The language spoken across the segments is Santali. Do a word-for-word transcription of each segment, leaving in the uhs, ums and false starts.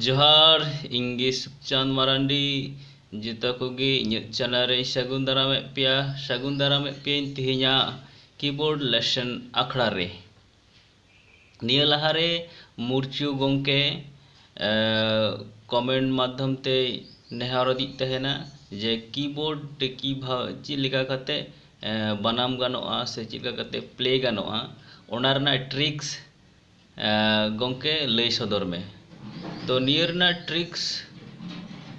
ᱡᱚᱦᱟᱨ, ᱤᱧ ᱜᱮ ᱥᱩᱠᱪᱟᱸᱫ ᱢᱟᱨᱟᱱᱰᱤ᱾ ᱡᱚᱛᱚ ᱠᱚᱜᱮ ᱤᱧᱟᱹᱜ ᱪᱮᱱᱮᱞ ᱨᱮᱧ ᱥᱟᱹᱜᱩᱱ ᱫᱟᱨᱟᱢᱮᱫ ᱯᱮᱭᱟ, ᱥᱟᱹᱜᱩᱱ ᱫᱟᱨᱟᱢᱮᱫ ᱯᱮᱭᱟᱧ ᱛᱮᱦᱮᱧᱟᱜ ᱠᱤᱵᱳᱨᱰ ᱞᱮᱥᱚᱱ ᱟᱠᱷᱲᱟ ᱨᱮ᱾ ᱱᱤᱭᱟᱹ ᱞᱟᱦᱟᱨᱮ ᱢᱩᱨᱪᱩ ᱜᱚᱢᱠᱮ, ᱮ, ᱠᱚᱢᱮᱱᱴ ᱢᱟᱫᱽᱫᱷᱚᱢ ᱛᱮ ᱱᱮᱦᱚᱨ ᱟᱹᱫᱤᱡ ᱛᱟᱦᱮᱱᱟ ᱡᱮ ᱠᱤᱵᱳᱨᱰ ᱛᱮ ᱠᱤ ᱵᱷᱟ-, ᱪᱮᱫ ᱞᱮᱠᱟ ᱠᱟᱛᱮ, ᱮ, ᱵᱟᱱᱟᱢ ᱜᱟᱱᱚᱜᱼᱟ ᱥᱮ ᱪᱮᱫ ᱞᱮᱠᱟ ᱠᱟᱛᱮ ᱯᱞᱮ ᱜᱟᱱᱚᱜᱼᱟ, ᱚᱱᱟ ᱨᱮᱱᱟᱜ ᱴᱨᱤᱠᱥ, ᱮ, ᱜᱚᱢᱠᱮ ᱞᱟᱹᱭ ᱥᱚᱫᱚᱨ ᱢᱮ᱾ ᱛᱚ ᱱᱤᱭᱟᱹ ᱨᱮᱱᱟᱜ ᱴᱨᱤᱠᱥ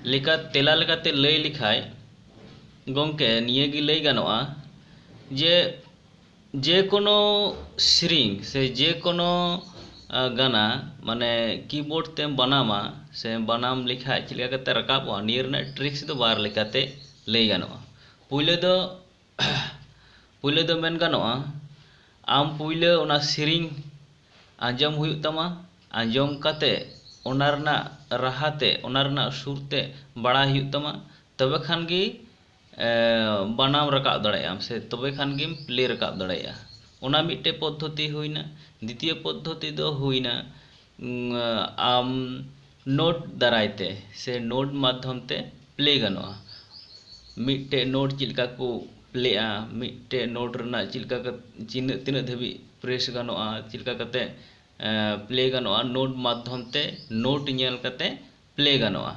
ᱞᱮᱠᱟ, ᱛᱮᱞᱟ ᱞᱮᱠᱟᱛᱮ ᱞᱟᱹᱭ ᱞᱮᱠᱷᱟᱡ ᱜᱚᱢᱠᱮ ᱱᱤᱭᱟᱹ ᱜᱮ ᱞᱟᱹᱭ ᱜᱟᱱᱚᱜᱼᱟ ᱡᱮ ᱡᱮᱠᱳᱱᱳ ᱥᱮᱨᱮᱧ ᱥᱮ ᱡᱮᱠᱳᱱᱳ, ᱟ, ᱜᱟᱱᱟ, ᱢᱟᱱᱮ ᱠᱤᱵᱳᱨᱰ ᱛᱮᱢ ᱵᱟᱱᱟᱢᱟ ᱥᱮ ᱵᱟᱱᱟᱢ ᱞᱮᱠᱷᱟᱡ ᱪᱮᱫ ᱞᱮᱠᱟ ᱠᱟᱛᱮ ᱨᱟᱠᱟᱵᱚᱜᱼᱟ, ᱱᱤᱭᱟᱹ ᱨᱮᱱᱟᱜ ᱴᱨᱤᱠᱥ ᱫᱚ ᱵᱟᱨ ᱞᱮᱠᱟᱛᱮ ᱞᱟᱹᱭ ᱜᱟᱱᱚᱜᱼᱟ᱾ ᱯᱩᱭᱞᱟᱹ ᱫᱚ, ᱯᱩᱭᱞᱟᱹ ᱫᱚ ᱢᱮᱱ ᱜᱟᱱᱚᱜᱼᱟ, ᱟᱢ ᱯᱩᱭᱞᱟᱹ ᱚᱱᱟ ᱥᱮᱨᱮᱧ ᱟᱸᱡᱚᱢ ᱦᱩᱭᱩᱜ ᱛᱟᱢᱟ᱾ ᱟᱸᱡᱚᱢ ᱠᱟᱛᱮ ᱚᱱᱟ ᱨᱮᱱᱟᱜ ᱨᱟᱦᱟ ᱛᱮ, ᱚᱱᱟ ᱨᱮᱱᱟᱜ ᱥᱩᱨ ᱛᱮ ᱵᱟᱲᱟᱭ ᱦᱩᱭᱩᱜ ᱛᱟᱢᱟ, ᱛᱚᱵᱮ ᱠᱷᱟᱱ ᱜᱮ, ᱮ, ᱵᱟᱱᱟᱢ ᱨᱟᱠᱟᱵ ᱫᱟᱲᱮᱭᱟᱜ ᱟᱢ ᱥᱮ ᱛᱚᱵᱮ ᱠᱷᱟᱱ ᱜᱮᱢ ᱯᱞᱮ ᱨᱟᱠᱟᱵ ᱫᱟᱲᱮᱭᱟᱜᱼᱟ᱾ ᱚᱱᱟ ᱢᱤᱫᱴᱮᱡ ᱯᱚᱫᱽᱫᱷᱚᱛᱤ ᱦᱩᱭᱱᱟ᱾ ᱫᱤᱛᱤᱭᱚ ᱯᱚᱫᱽᱫᱷᱚᱛᱤ ᱫᱚ ᱦᱩᱭᱱᱟ, ᱩᱸ, ᱟᱢ ᱱᱳᱴ ᱫᱟᱨᱟᱭ ᱛᱮ ᱥᱮ ᱱᱳᱴ ᱢᱟᱫᱽᱫᱷᱚᱢ ᱛᱮ ᱯᱞᱮ ᱜᱟᱱᱚᱜᱼᱟ᱾ ᱢᱤᱫᱴᱮᱡ ᱱᱳᱴ ᱪᱮᱫ ᱞᱮᱠᱟ ᱠᱚ ᱯᱞᱮᱜᱼᱟ, ᱢᱤᱫᱴᱮᱡ ᱱᱳᱴ ᱨᱮᱱᱟᱜ ᱪᱮᱫ ᱞᱮᱠᱟ ᱠᱟᱛ-, ᱛᱤᱱᱟᱹᱜ, ᱛᱤᱱᱟᱹᱜ ᱫᱷᱟᱹᱵᱤᱡ ᱯᱨᱮᱥ ᱜᱟᱱᱚᱜᱼᱟ, ᱪᱮᱫ ᱞᱮᱠᱟ ᱠᱟᱛᱮ, ᱮ, ᱯᱞᱮ ᱜᱟᱱᱚᱜᱼᱟ, ᱱᱳᱴ ᱢᱟᱫᱽᱫᱷᱚᱢ ᱛᱮ ᱱᱳᱴ ᱧᱮᱞ ᱠᱟᱛᱮ ᱯᱞᱮ ᱜᱟᱱᱚᱜᱼᱟ᱾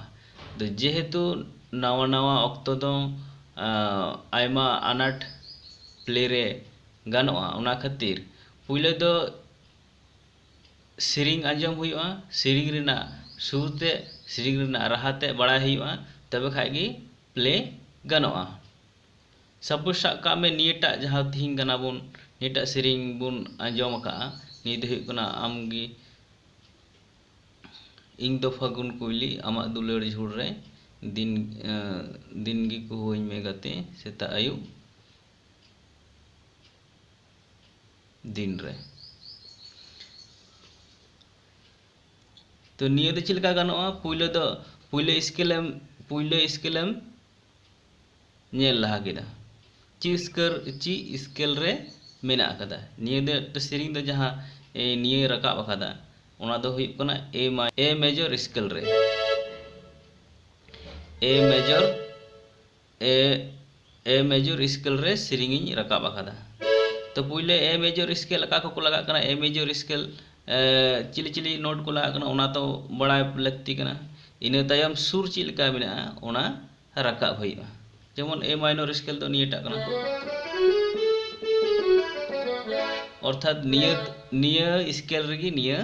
ᱟᱫᱚ ᱡᱮᱦᱮᱛᱩ ᱱᱟᱣᱟ ᱱᱟᱣᱟ ᱚᱠᱛᱚ ᱫᱚ, ᱟ, ᱟᱭᱢᱟ ᱟᱱᱟᱴ ᱯᱞᱮ ᱨᱮ ᱜᱟᱱᱚᱜᱼᱟ, ᱚᱱᱟ ᱠᱷᱟᱹᱛᱤᱨ ᱯᱩᱭᱞᱟᱹ ᱫᱚ ᱥᱮᱨᱮᱧ ᱟᱸᱡᱚᱢ ᱦᱩᱭᱩᱜᱼᱟ, ᱥᱮᱨᱮᱧ ᱨᱮᱱᱟᱜ ᱥᱩᱨ ᱛᱮ, ᱥᱮᱨᱮᱧ ᱨᱮᱱᱟᱜ ᱨᱟᱦᱟ ᱛᱮ ᱵᱟᱲᱟᱭ ᱦᱩᱭᱩᱜᱼᱟ, ᱛᱚᱵᱮ ᱠᱷᱟᱡ ᱜᱮ ᱯᱞᱮ ᱜᱟᱱᱚᱜᱼᱟ᱾ ᱥᱟᱯᱳᱡᱽ ᱥᱟᱵ ᱠᱟᱜ ᱢᱮ, ᱱᱤᱭᱟᱹᱴᱟᱜ ᱡᱟᱦᱟᱸ ᱛᱤᱦᱤᱧ ᱜᱟᱱᱟ ᱵᱚᱱ, ᱱᱤᱭᱟᱹᱴᱟᱜ ᱥᱮᱨᱮᱧ ᱵᱚᱱ ᱟᱸᱡᱚᱢ ᱟᱠᱟᱫᱼᱟ, ᱱᱤᱭᱟᱹ ᱫᱚ ᱦᱩᱭᱩᱜ ᱠᱟᱱᱟ ᱟᱢ ᱜᱮ ᱤᱧ ᱫᱚ ᱯᱷᱟᱹᱜᱩᱱ ᱠᱩᱭᱞᱤ, ᱟᱢᱟᱜ ᱫᱩᱞᱟᱹᱲ ᱡᱷᱩᱲ ᱨᱮ, ᱫᱤᱱ, ᱮᱸ, ᱫᱤᱱ ᱜᱮ ᱠᱩᱦᱩᱣᱟᱹᱧ ᱢᱮ ᱜᱟᱛᱮ, ᱥᱮᱛᱟᱜ ᱟᱹᱭᱩᱵ ᱫᱤᱱ ᱨᱮ᱾ ᱛᱚ ᱱᱤᱭᱟᱹ ᱫᱚ ᱪᱮᱫ ᱞᱮᱠᱟ ᱜᱟᱱᱚᱜᱼᱟ? ᱯᱩᱭᱞᱟᱹ ᱫᱚ, ᱯᱩᱭᱞᱟᱹ ᱥᱠᱮᱞ ᱮᱢ, ᱯᱩᱭᱞᱟᱹ ᱥᱠᱮᱞ ᱮᱢ ᱧᱮᱞ ᱞᱟᱦᱟ ᱠᱮᱫᱟ, ᱪᱮᱫ ᱥᱠᱮᱞ, ᱪᱮᱫ ᱥᱠᱮᱞ ᱨᱮ ᱢᱮᱱᱟᱜ ᱟᱠᱟᱫᱟ᱾ ᱱᱤᱭᱟᱹ ᱫᱚ ᱥᱮᱨᱮᱧ ᱫᱚ ᱡᱟᱦᱟᱸ, ᱮ, ᱱᱤᱭᱟᱹ ᱨᱟᱠᱟᱵ ᱟᱠᱟᱫᱟ, ᱚᱱᱟ ᱫᱚ ᱦᱩᱭᱩᱜ ᱠᱟᱱᱟ A ma-, A major scale ᱨᱮ, A major, A, A major scale ᱨᱮ ᱥᱮᱨᱮᱧ ᱤᱧ ᱨᱟᱠᱟᱵ ᱟᱠᱟᱫᱟ᱾ ᱛᱚ ᱯᱩᱭᱞᱟᱹ A major scale ᱚᱠᱟ ᱠᱚᱠᱚ ᱞᱟᱜᱟᱜ ᱠᱟᱱᱟ, A major scale, ᱮ, ᱪᱤᱞᱤ ᱪᱤᱞᱤ note ᱠᱚ ᱞᱟᱜᱟᱜ ᱠᱟᱱᱟ, ᱚᱱᱟ ᱛᱚ ᱵᱟᱲᱟᱭ ᱞᱟᱹᱠᱛᱤ ᱠᱟᱱᱟ᱾ ᱤᱱᱟᱹ ᱛᱟᱭᱚᱢ ᱥᱩᱨ ᱪᱮᱫ ᱞᱮᱠᱟ ᱢᱮᱱᱟᱜᱼᱟ, ᱚᱱᱟ ᱨᱟᱠᱟᱵ ᱦᱩᱭᱩᱜᱼᱟ᱾ ᱡᱮᱢᱚᱱ A minor scale ᱫᱚ ᱱᱤᱭᱟᱹᱴᱟᱜ ᱠᱟᱱᱟ, ᱚᱨᱛᱷᱟᱛ ᱱᱤᱭᱟᱹ, ᱱᱤᱭᱟᱹ scale ᱨᱮᱜᱮ ᱱᱤᱭᱟᱹ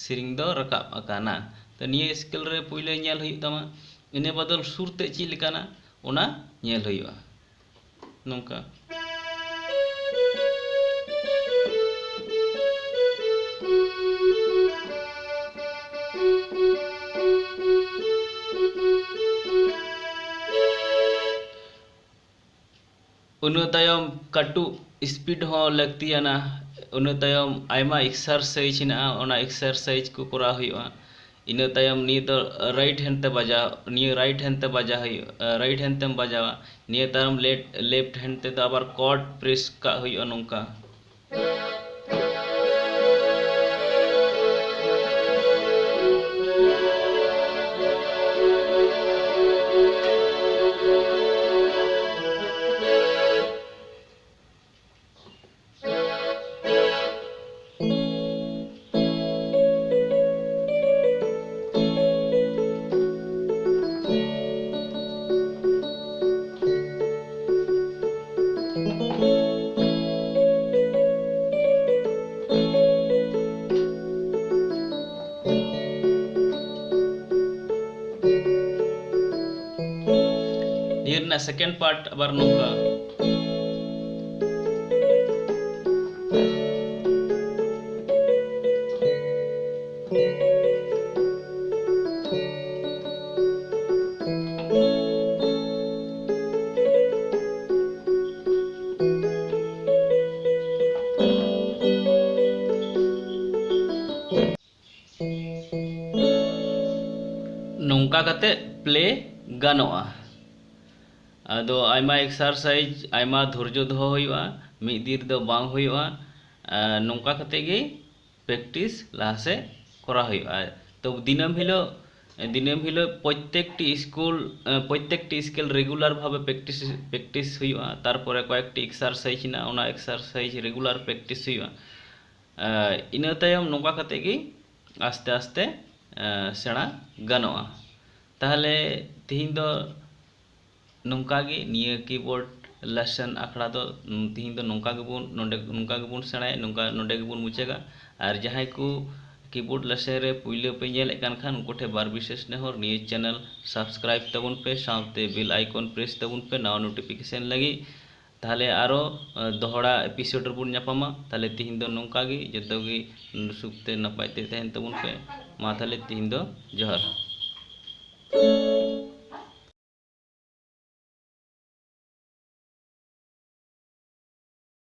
ᱥᱮᱨᱮᱧ ᱫᱚ ᱨᱟᱠᱟᱵ ᱟᱠᱟᱱᱟ᱾ ᱛᱚ ᱱᱤᱭᱟᱹ scale ᱨᱮ ᱯᱩᱭᱞᱟᱹ ᱧᱮᱞ ᱦᱩᱭᱩᱜ ᱛᱟᱢᱟ, ᱤᱱᱟᱹ ᱵᱚᱫᱚᱞ ᱥᱩᱨ ᱛᱮ ᱪᱮᱫ ᱞᱮᱠᱟᱱᱟ, ᱚᱱᱟ ᱧᱮᱞ ᱦᱩᱭᱩᱜᱼᱟ᱾ ᱱᱚᱝᱠᱟ᱾ ᱤᱱᱟᱹ ᱛᱟᱭᱚᱢ ᱠᱟᱹᱴᱩᱵ speed ᱦᱚᱸ ᱞᱟᱹᱠᱛᱤᱭᱟᱱᱟ᱾ ᱤᱱᱟᱹ ᱛᱟᱭᱚᱢ ᱟᱭᱢᱟ exercise ᱦᱮᱱᱟᱜᱼᱟ, ᱚᱱᱟ exercise ᱠᱚ ᱠᱚᱨᱟᱣ ᱦᱩᱭᱩᱜᱼᱟ᱾ ᱤᱱᱟᱹ ᱛᱟᱭᱚᱢ ᱱᱤᱭᱟᱹ ᱫᱚ right hand ᱛᱮ ᱵᱟᱡᱟᱣ, ᱱᱤᱭᱟᱹ right hand ᱛᱮ ᱵᱟᱡᱟᱣ ᱦᱩᱭᱩᱜᱼᱟ, right hand ᱛᱮᱢ ᱵᱟᱡᱟᱣᱟ᱾ ᱱᱤᱭᱟᱹ ᱛᱟᱭᱚᱢ left, left hand ᱛᱮᱫᱚ ᱟᱵᱟᱨ chord press ᱠᱟᱜ ᱦᱩᱭᱩᱜᱼᱟ ᱱᱚᱝᱠᱟ᱾ ᱱᱤᱭᱟᱹ ᱨᱮᱱᱟᱜ second part ᱟᱵᱟᱨ ᱱᱚᱝᱠᱟ᱾ ᱱᱚᱝᱠᱟ ᱠᱟᱛᱮ play ᱜᱟᱱᱚᱜᱼᱟ᱾ ᱟᱫᱚ ᱟᱭᱢᱟ exercise, ᱟᱭᱢᱟ ᱫᱷᱳᱨᱡᱚ ᱫᱚᱦᱚ ᱦᱩᱭᱩᱜᱼᱟ, ᱢᱤᱫ ᱫᱤᱱ ᱨᱮᱫᱚ ᱵᱟᱝ ᱦᱩᱭᱩᱜᱼᱟ᱾ ᱟᱨ ᱱᱚᱝᱠᱟ ᱠᱟᱛᱮ ᱜᱮ practice ᱞᱟᱦᱟ ᱥᱮᱫ ᱠᱚᱨᱟᱣ ᱦᱩᱭᱩᱜᱼᱟ᱾ ᱛᱚ ᱫᱤᱱᱟᱹᱢ ᱦᱤᱞᱳᱜ, ᱫᱤᱱᱟᱹᱢ ᱦᱤᱞᱳᱜ ᱯᱨᱚᱛᱛᱮᱠᱴᱤ ᱥᱠᱩᱞ, ᱯᱨᱚᱛᱛᱮᱠᱴᱤ ᱥᱠᱮᱞ ᱨᱮᱜᱩᱞᱟᱨ ᱵᱷᱟᱵᱮ ᱯᱨᱮᱠᱴᱤᱥ, ᱯᱨᱮᱠᱴᱤᱥ ᱦᱩᱭᱩᱜᱼᱟ᱾ ᱛᱟᱨᱯᱚᱨᱮ ᱠᱚᱭᱮᱠᱴᱤ ᱮᱠᱥᱟᱨᱥᱟᱭᱤᱡᱽ ᱦᱮᱱᱟᱜᱼᱟ, ᱚᱱᱟ ᱮᱠᱥᱟᱨᱥᱟᱭᱤᱡᱽ ᱨᱮᱜᱩᱞᱟᱨ ᱯᱨᱮᱠᱴᱤᱥ ᱦᱩᱭᱩᱜᱼᱟ᱾ ᱤᱱᱟᱹ ᱛᱟᱭᱚᱢ ᱱᱚᱝᱠᱟ ᱠᱟᱛᱮ ᱜᱮ ᱟᱥᱛᱮ ᱟᱥᱛᱮ ᱥᱮᱬᱟ ᱜᱟᱱᱚᱜᱼᱟ᱾ ᱛᱟᱦᱚᱞᱮ ᱛᱤᱦᱤᱧ ᱫᱚ ᱱᱚᱝᱠᱟ ᱜᱮ ᱱᱤᱭᱟᱹ ᱠᱤᱵᱳᱨᱰ ᱞᱮᱥᱚᱱ ᱟᱠᱷᱲᱟ ᱫᱚ, ᱩᱸ, ᱛᱤᱦᱤᱧ ᱫᱚ ᱱᱚᱝᱠᱟ ᱜᱮᱵᱚᱱ, ᱱᱚᱰᱮ, ᱱᱚᱝᱠᱟ ᱜᱮᱵᱚᱱ ᱥᱮᱬᱟᱭᱟ, ᱱᱚᱝᱠᱟ, ᱱᱚᱰᱮ ᱜᱮᱵᱚᱱ ᱢᱩᱪᱟᱹᱫᱟ᱾ ᱟᱨ ᱡᱟᱦᱟᱸᱭ ᱠᱚ ᱠᱤᱵᱳᱨᱰ ᱞᱮᱥᱚᱱ ᱨᱮ ᱯᱩᱭᱞᱟᱹ ᱯᱮ ᱧᱮᱞᱮᱫ ᱠᱟᱱ ᱠᱷᱟᱱ, ᱩᱱᱠᱩ ᱴᱷᱮᱱ ᱵᱟᱨ ᱵᱤᱥᱮᱥ ᱱᱮᱦᱚᱨ, ᱱᱤᱭᱟᱹ ᱪᱮᱱᱮᱞ ᱥᱟᱵᱥᱠᱨᱟᱭᱤᱵ ᱛᱟᱵᱚᱱ ᱯᱮ, ᱥᱟᱶᱛᱮ ᱵᱮᱞ ᱟᱭᱠᱚᱱ ᱯᱨᱮᱥ ᱛᱟᱵᱚᱱ ᱯᱮ ᱱᱟᱣᱟ ᱱᱳᱴᱤᱯᱷᱤᱠᱮᱥᱚᱱ ᱞᱟᱹᱜᱤᱫ᱾ ᱛᱟᱦᱚᱞᱮ ᱟᱨᱚ, ᱟᱸ, ᱫᱚᱦᱲᱟ ᱮᱯᱤᱥᱳᱰ ᱨᱮᱵᱚᱱ ᱧᱟᱯᱟᱢᱟ᱾ ᱛᱟᱦᱚᱞᱮ ᱛᱤᱦᱤᱧ ᱫᱚ ᱱᱚᱝᱠᱟ ᱜᱮ, ᱡᱚᱛᱚ ᱜᱮ ᱥᱩᱠ ᱛᱮ ᱱᱟᱯᱟᱭ ᱛᱮ ᱛᱟᱦᱮᱱ ᱛᱟᱵᱚᱱ ᱯᱮ᱾ ᱢᱟ ᱛᱟᱦᱚᱞᱮ ᱛᱤᱦᱤᱧ ᱫᱚ ᱡᱚᱦᱟᱨ᱾